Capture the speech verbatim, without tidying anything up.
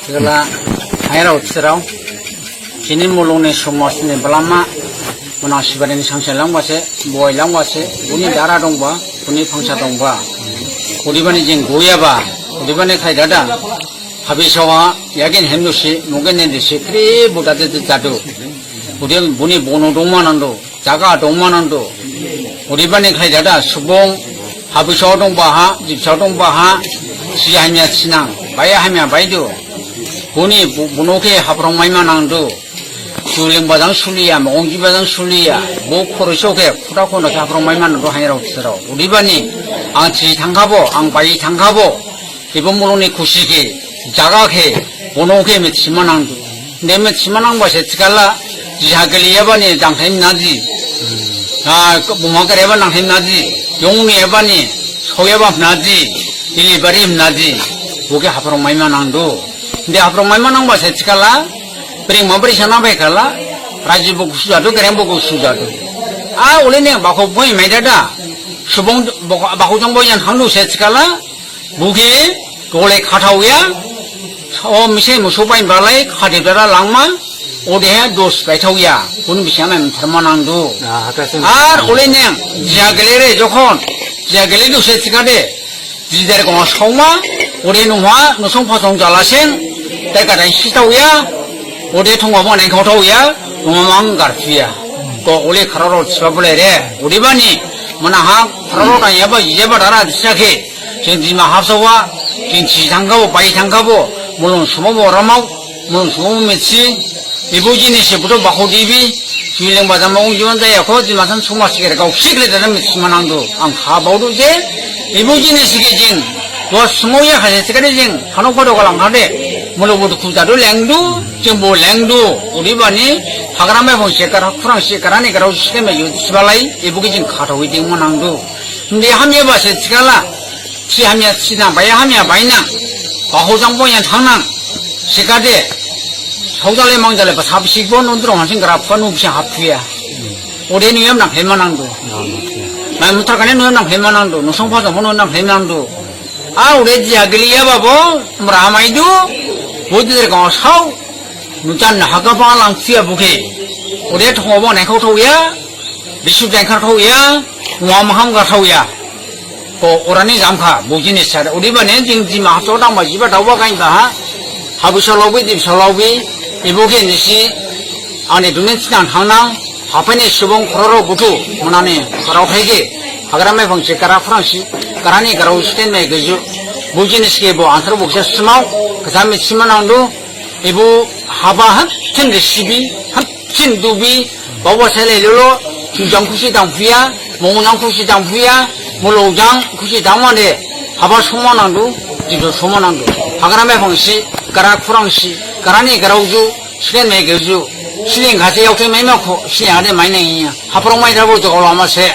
Jala, hairao, thirao, jini mulungni somajni balama, mona sibarini sangse langbase, boi langbase, boni dara dongba, boni phangsa dongba. Odebani jing goyaba, odebani khaidada. Habisaoha, yagin hemnusi, mugen nendisi, khri budade jadu. Ode boni bono dongma nangdu. Jaga dongma nangdu. Odebani khlai dada subung, habsao dongba ha, jibsao dongba ha, si hamya sinang, baya hamya baidu. Boni bu-, bono khe haphrong maima nangdu. Sulingba jang suliya, magonjiba jang suliya. Bo khoroso khe, khuda khono khe haphrong maima nangdu hairao thirao. Odebani, ang thi thangkhabo, ang bai thangkhabo. Ebo mulungni khusi khe, jaga khe, bono khe mithima nangdu. De mithima nangba se thikhala, jiha geliyabani dangthai naji. Ah, buma gereba dangthai naji. Yongni ebani, soyaba naji. Delivery naji. Bo khe haphrong maima nangdu. De haphrong maima nangba se thikhala, bring ma bring sana bai khala, raji bo gusu jadu, gereng bo gusu jadu. Ah, ole ne bakho boi mai dada. Subung bakho, bakho jang boi yang hangdu se thikhala, Bo khe gole khathaoya, o mise musu bai balai khade dara langma, odehe dos baithaoya, boni bising ha mtharma nangdu. Ah, hakasen. Ar ole neng, jiha gelere jokhon, jiha gele dose thikhade, jidar goma saoma, ode nungha, nusung phasong jalaseng, tei kadai sithaoya, ode thongma bo nengkhaothaoya, nungha mang garphiya. Ko ole khararo thiba bolai re, odebani, manaha, khararo dangyaba, jijeba dara disa khe, Jing Dima habsao ha, jing thi thangkhabo, bai thangkhabo, mulung sumo bo ramao, mulung sumo bo mithi, ebo jinis se buthu bakho dibi, jing lengba jama ung jiban jaya kho, Dimasa ni somaj khe rgao sikhle dada mithima nangdu. Ang kha baodu je, ebo jinis khe jing, duha sumo ya kha se thikhade jing, hanok bado galang khade, mulung bo dukhu jadu lengdu, jing bo lengdu, odebani, hagra mai bong se kara, khurang se kara ni kara, sile mai yo, sibalai, ebo khe jing khathaohi dingma nangdu. Himdi hamyaba se thikhala, Thi hamya thinang, baya hamya bainang. Bakho jang bo yang thangnang. Thikhade. Saojale mangjale ba sabsikbo nondrong hansing grapha nubsing hapthuya. Ode nuyam nang hema nangdu. Mai muthakane nuyam nang hema nangdu. Nusung phasong bo nuyam nang hema nangdu. A ode jiha geliyaba bo, mra maidu. Bo jidar gao sao. Nujan hagaba langphiya bo khe. Ode thongma bo naikhaothaoya. Bisu jengkharthaoya, muha maham garthaoya. Ko orani jamkha, bo jinis sar. Odebani jing Dima habsao dangba jiba daoba gainba ha. Habu salaobi, dib salaobi, ebo khe nisi, ani dunin sinang thangnang, haphaini subung khroro buthu, manani kharao thaige, hagra mai phangsi, kara phrangsi, karani karao siten mai geju. Bo jinis khe bo ansar bo kisa smao, kisa mitsima nangdu, Ebo haba hamsin risibi, hamsin dubi, baoba sailai lolo, sujang khusi dangphuya, mongjang khusi dangphuya, mologjang khusi dangmane, haba soma nangdu, jidu soma nangdu. Hagra mai phangsi, kara khurangsi, karani karaoju, silen mai geju, silen khase yaothai maima kho, silen hade mai nangya, haprong mai dabo jogol ama se.